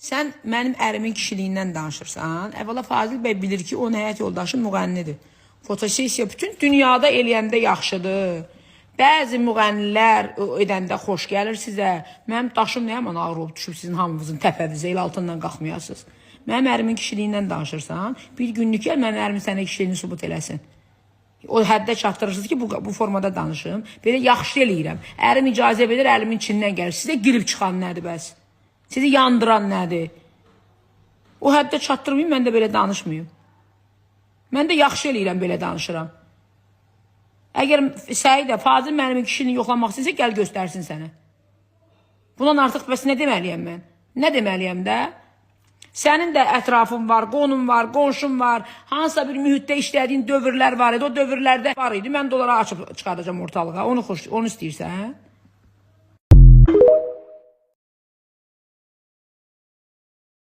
Sən mənim ərimin kişiliyindən danışırsan. Əvvəla Fazil bəy bilir ki, onun həyat yoldaşı müğənnidir. Fotosessiya bütün dünyada eləyəndə yaxşıdır. Bəzi müğənnilər edəndə xoş gəlir sizə. Mənim daşım nə yaman ağır olub düşüb sizin hamınızın təpənizə, el altından qalxmayasınız. Mənim ərimin kişiliyindən danışırsan. Bir günlük gəl mənim ərimin sənə kişiliyini sübut eləsin. O həddə çatdırırsınız ki, bu formada danışım. Belə yaxşı eləyirəm. Ərim icazə verir, əlimin içindən gəlir. Sizə girib çıxan nədir bəs? Sizi yandıran nədir? O həddə çatdırmayım, mən də belə danışmayım. Mən də yaxşı eləyirəm, belə danışıram. Əgər Səidə, Fazil müəllimin kişini yoxlamaq istəyirsə, gəl göstərsin sənə. Bundan artıq bəs nə deməliyəm mən? Nə deməliyəm də? Sənin də ətrafın var, qonun var, qonşun var. Hansısa bir mühitdə işlədiyin dövrlər var idi. O dövrlərdə var idi. Mən də onları açıb çıxardacağam ortalığa. Onu xoş, onu istəyirsən?